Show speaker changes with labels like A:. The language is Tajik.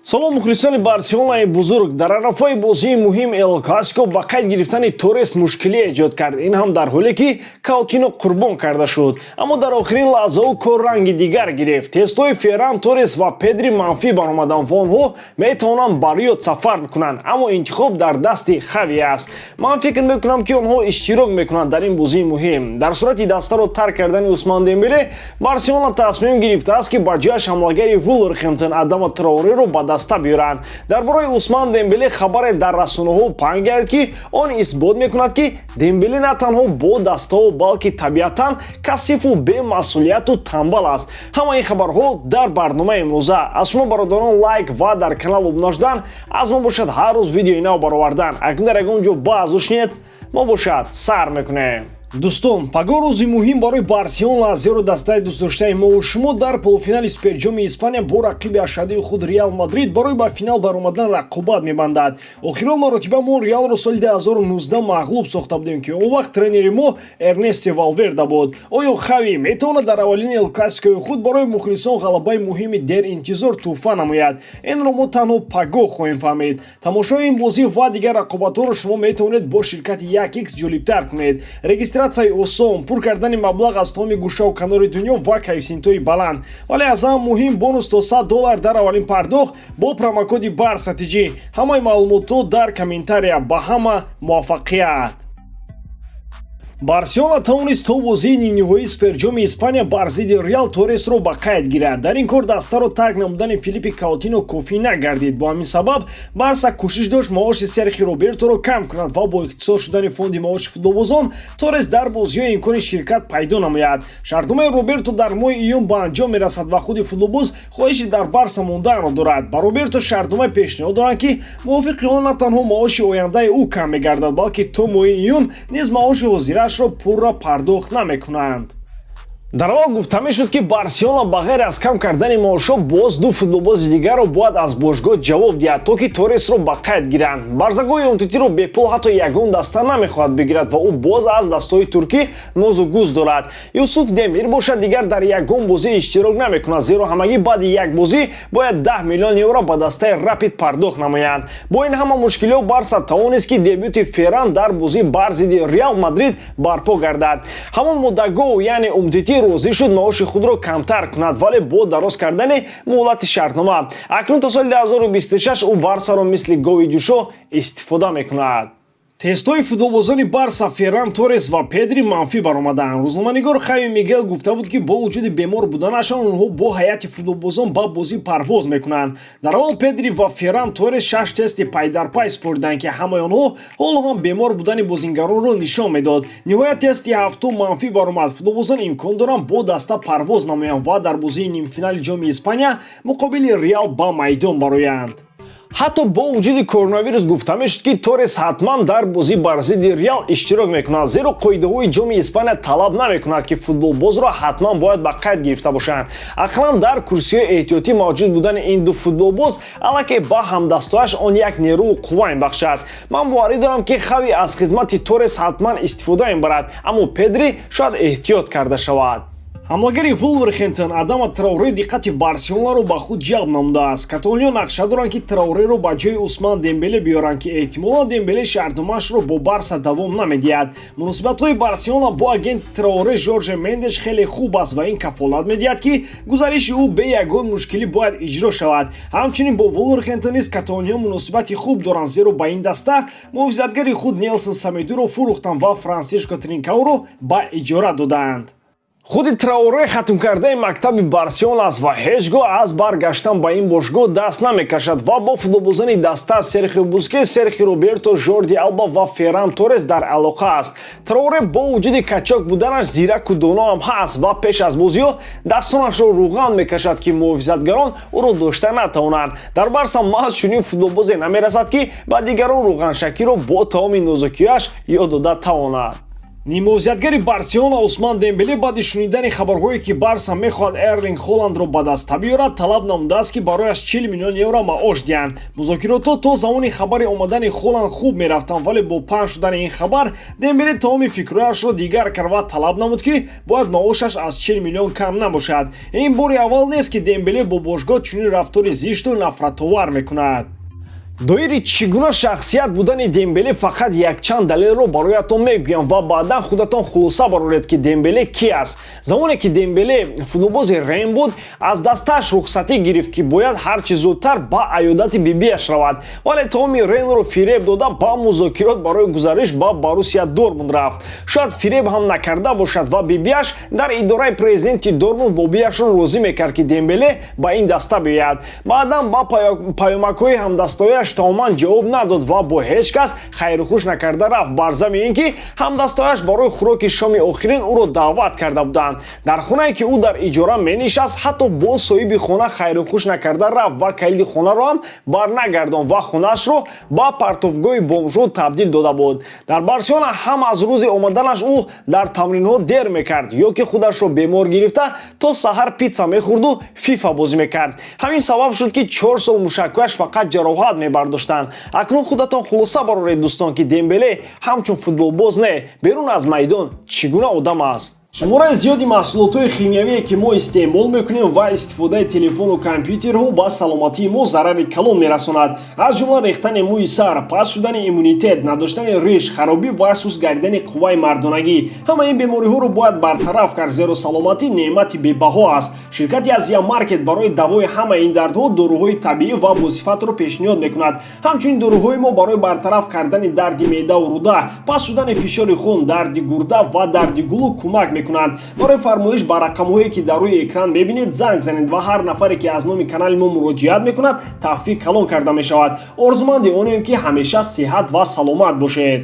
A: Салом, мухлисони Барселонаи бузург! Дар арафаи бозии муҳим Эл Классико ба қайд гирифтани Торрес мушкилӣ эҷод кард. Ин ҳам дар ҳоле ки Каутино қурбон карда шуд, аммо дар охирин лаҳзаҳо кор ранги дигар гирифт. Тестҳои Ферран Торрес ва Педри манфӣ баромаданд ва онҳо метавонанд ба Риёд сафар кунанд, аммо интихоб дар дасти Хави аст. Ман фикр мекунам, ки онҳо иштирок мекунанд дар ин бозии муҳим. Дар сурати дастаро тарк кардани Усман Дембеле, Барселона тасмим гирифтааст, ки ба ҷояш ҳамлагари Вулверхемптон Адама Траореро ба даста биёранд. Дар бораи Усман Дембеле хабаре дар расонаҳо паҳн гардид, ки он исбот мекунад, ки Дембеле на танҳо бо дастаҳо, балки табиатан касифу бемасъулияту тамбал аст. Ҳамаи ин хабарҳо дар барномаи имрӯза. Аз шумо, бародарон, лайк ва дар канал обуна шудан, аз мо бошад ҳар рӯз видеои нав баровардан. Акнун дар ягон ҷо баъзуш нет, мо бошад сар мекунем. Дӯстон, пагоҳ рӯзи муҳим барои Барселона, зеро дастаи дӯстдоштаи мову шумо дар полуфинали Суперҷоми Испания бо рақиби ашаддии худ Реал Мадрид барои ба финал баромадан рақобат мебандад. Охирон маротиба мо Реалро соли 2019 мағлуб сохта будем, ки он вақт тренери мо Эрнесте Валверда буд. Оё Хави метавонад дар аввалин Эл Классикои худ барои мухлисон ғалабаи муҳими деринтизор тӯҳфа намояд? Инро мо танҳо пагоҳ хоҳем фаҳмид. Тамошои ин бозӣ ва дигар рақобатҳоро шумо метавонед бо ширкати 1x ҷолибтар кунед. Регистратсияи осон, пур кардани маблағ аз тамоми гӯшаву канори дунё ва коэффисиентҳои баланд, вале аз ҳама муҳим бонус то 100 доллар дар аввалин пардохт бо промокоди Барса ТЖ. Ҳамаи маълумотҳо дар комментария. Ба ҳама муваффақият! Барселона тавонист то бозии нимниҳоии Суперҷоми Испания бар зидди Реал Торресро ба қайд гирад. Дар ин кор дастаро тарк намудани Филиппи Каутино кофӣ нагардид. Бо ҳамин сабаб Барса кӯшиш дошт маоши Серхи Роберторо кам кунад ва бо ихтисор шудани фонди маоши футболбозон Торрес дар бозиҳо имкони ширкат пайдо намояд. Шартномаи Роберто дар моҳи июн ба анҷом мерасад ва худи футболбоз хоҳиши дар Барса монданро дорад. Ба Роберто шартнома пешниҳод доранд, ки мувофиқи он на танҳо маоши ояндаи ӯ кам мегардад, балки то моҳи июн низ маоши ҳозираашро пурра пардохт намекунанд. Дар аввал гуфта мешуд, ки Барселона ба ғайр аз кам кардани маошҳо боз ду футболбози дигарро бояд аз бошгоҳ ҷавоб диҳад, то ки Торресро ба қайд гиранд. Барзагои Умтитиро бепул ҳатто ягон даста намехоҳад бигирад ва ӯ боз аз дастҳои туркӣ нозу гуз дорад. Юсуф Демир бошад, дигар дар ягон бозӣ иштирок намекунад, зеро ҳамагӣ баъди як бозӣ бояд 10 миллион евро ба дастаи Рапид пардохт намоянд. Бо ин ҳама мушкилиҳо Барса тавонист, ки дебюти Ферран дар бозӣ бар зидди Реал Мадрид барпо гардад. Ҳамон муддагоҳ, яъне Умтити, розӣ шуд маоши худро камтар кунад, вале бо дароз кардани муҳлати шартнома. Акнун то соли 2026 ӯ Барсаро мисли гови ҷӯшо истифода мекунад. Тестҳои футболбозони Барса Ферран Торрес ва Педри манфӣ баромаданд. Рӯзноманигор Хави Мигел гуфта буд, ки бо вуҷуди бемор буданашон онҳо бо ҳайати футболбозон ба бозӣ парвоз мекунанд. Дар аввал Педри ва Ферран Торрес шаш тести пайдарпай супориданд, ки ҳамаи онҳо ҳоло ҳам бемор будани бозингаронро нишон медод. Ниҳоят тести ҳафтум манфӣ баромад. Футболбозон имкон доранд бо даста парвоз намоянд ва дар бозии нимфинали Ҷоми Испания муқобили Реал ба майдон бароянд. Ҳатто бо вуҷуди коронавирус гуфта мешуд, ки Торрес ҳатман дар бозӣ бар зидди Реал иштирок мекунад, зеро қоидаҳои Ҷоми Испания талаб намекунад, ки футболбозро ҳатман бояд ба қайд гирифта бошанд. Ақаллан дар курсиҳои эҳтиётӣ мавҷуд будани ин ду футболбоз аллакай ба ҳамдастояш он як нерӯву қувва мебахшад. Ман боварӣ дорам, ки Хави аз хизмати Торрес ҳатман истифода мебарад, аммо Педри шояд эҳтиёт карда шавад. Ҳамлагари Вулверхемптон Адама Траоре диққати Барселонаро ба худ ҷалб намудааст. Каталониё нақша доранд, ки Траореро ба ҷои Усман Дембеле биёранд, ки эҳтимолан Дембеле шартномаашро бо Барса давом намедиҳад. Муносибатҳои Барселона бо агенти Траоре Жорже Мендеш хеле хуб аст ва ин кафолат медиҳад, ки гузариши ӯ бе ягон мушкилӣ бояд иҷро шавад. Ҳамчунин бо Вулверхемптон низ каталониҳо муносибати хуб доранд, зеро ба ин даста муҳофизатгари худ Нелсон Самедуро фурӯхтанд ва Франсишко Тринкауро ба иҷора додаанд. Худи Траоре хатмкардаи мактаби Барселона аст ва ҳеҷ гоҳ аз баргаштан ба ин бошгоҳ даст намекашад ва бо футболбозони даста Серхио Бускетс, Серхи Роберто, Жорди Алба ва Ферран Торрес дар алоқа аст. Траоре бо вуҷуди качок буданаш зираку доно ҳам ҳаст ва пеш аз бозиҳо дастонашро рӯған мекашад, ки муҳофизатгарон ӯро дошта натавонанд. Дар Барса маҳз чунин футболбозе намерасад, ки ба дигарон рӯғаншакиро бо тамоми нозукиаш ёд дода тавонад. Нимовзиятгари Барселона Усман Дембеле баъди шунидани хабарҳое, ки Барса мехоҳад Эрлинг Холландро ба даста биёрад, талаб намудааст, ки барояш 40 миллион евро маош диҳанд. Музокиротҳо то замони хабари омадани Холланд хуб мерафтанд, вале бо паҳн шудани ин хабар Дембеле тамоми фикрҳояшро дигар кард ва талаб намуд, ки бояд маошаш аз 40 миллион кам набошад. Ин бори аввал нест, ки Дембеле бо бошгоҳ чунин рафтори зишту нафратовар мекунад. Доири чӣ гуна шахсият будани Дембеле фақат якчанд далелро бароятон мегӯям ва баъдан худатон хулоса бароред, ки Дембеле ки аст. Замоне ки Дембеле футболбози Рен буд, аз дастааш рухсатӣ гирифт, ки бояд ҳарчи зудтар ба аёдати бибиаш равад, вале тамоми Ренро фиреб дода, ба музокирот барои гузариш ба Боруссия Дортмунд рафт. Шояд фиреб ҳам накарда бошад ва бибиаш дар идораи президенти Дортмунд бобиашро розӣ мекард, ки Дембеле ба ин даста биёяд. Баъдан ба паёмакҳои ҳамдастояш тамоман ҷавоб надод ва бо ҳеҷ кас хайрухуш накарда рафт, бар зами ин ки ҳамдастояш барои хӯроки шоми охирин ӯро даъват карда буданд. Дар хонае, ки ӯ дар иҷора менишаст, ҳатто бо соҳиби хона хайрухуш накарда рафт ва калиди хонаро ҳам барнагардонд ва хонаашро ба партовгоҳи бомжҳо табдил дода буд. Дар Барселона ҳам аз рӯзи омаданаш ӯ дар тамринҳо дер мекард ё ки худашро бемор гирифта, то саҳар питса мехӯрду Фифа бозӣ мекард. Ҳамин сабаб шуд, ки 4 сол мушакҳояш фақат ҷароҳат мебардоштанд. Акнун худатон хулоса бароред, дӯстон, ки Дембеле ҳамчун футболбоз не, берун аз майдон чӣ гуна одам аст. Шумораи зиёди маҳсулотҳои химиявие, ки мо истеъмол мекунем, ва истифодаи телефону компютерҳо ба саломатии мо зарари калон мерасонад, аз ҷумла рехтани мӯи сар, паст шудани иммунитет, надоштани риш, харобӣ ва суст гардидани қувваи мардонагӣ. Ҳамаи ин бемориҳоро бояд бартараф кард, зеро саломатӣ неъмати бебаҳо аст. Ширкати Азия Маркет барои давои ҳамаи ин дардҳо доруҳои табиӣ ва босифатро пешниҳод мекунад. Ҳамчунин доруҳои мо барои бартараф кардани дарди меъдаву рӯда, паст шудани фишори хун, дарди гурда ва дарди гулӯ кӯмак мекунанд. Барои фармоиш ба рақамҳое, ки дар рӯи экран мебинед, занг занед ва ҳар нафаре, ки аз номи канали мо муроҷиат мекунад, тахфиф калон карда мешавад. Орзуманди онем, ки ҳамеша сиҳат ва саломат бошед.